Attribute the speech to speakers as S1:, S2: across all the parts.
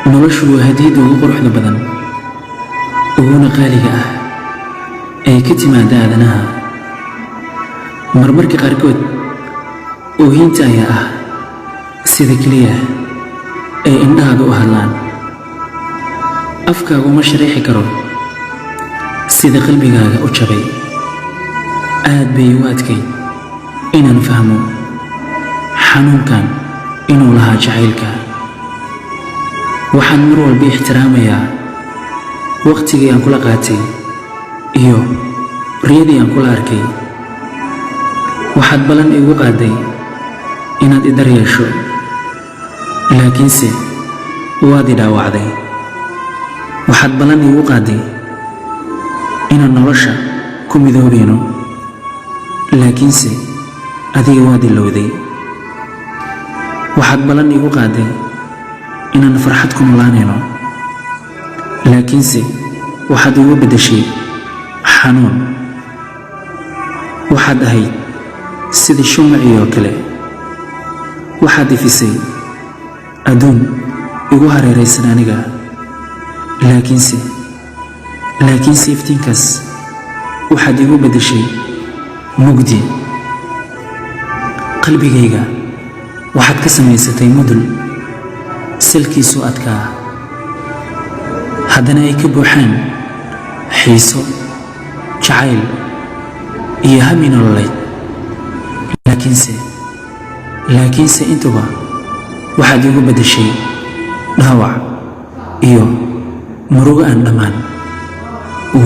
S1: Noloshu waa hadiyadda ugu quruxda badan, uguna qaaliga ah ee ka timaada aadanaha. Marmarka qaarkood oohinta ayaa ah sida keliya ee indhahaaga u hadlaan. Afkaagu ma sharaxi karo sida qalbigaaga u jabay. Aad bay igu adkayd inaan fahmo xanuunkan inuu lahaa jacaylka. Waxaan mar walba ixtiraamayaa wakhtigii aan kula qaatay iyo riyadii aan kula arkay. Waxaad ballan iigu qaaday inaad i daryeesho, laakiinse waad i dhaawacday. Waxaad ballan iigu qaaday inaan nolosha ku midoobayno, laakiinse adiga waad ilowday. Waxaad ballan iigu qaaday inaan farxad ku noolaanayno, laakiinse waxaad iigu beddeshay xanuun. Waxaad ahayd sidii shumacii oo kale. Waxaad ifisay adduun igu hareeraysan aniga, laakiinse iftiinkaas waxaad iigu beddeshay mugdi. Qalbigayga waxaad ka samaysatay mudul salkiisu adkaa, haddana ay ka buuxaan xiiso, jacayl iyo hami nololeed. Laakiinse intuba waxaad iigu beddeshay dhaawac iyo murugo aan dhammaan.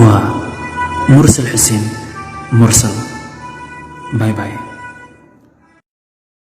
S1: Waa Mursal Xuseen Mursal. Bye bye.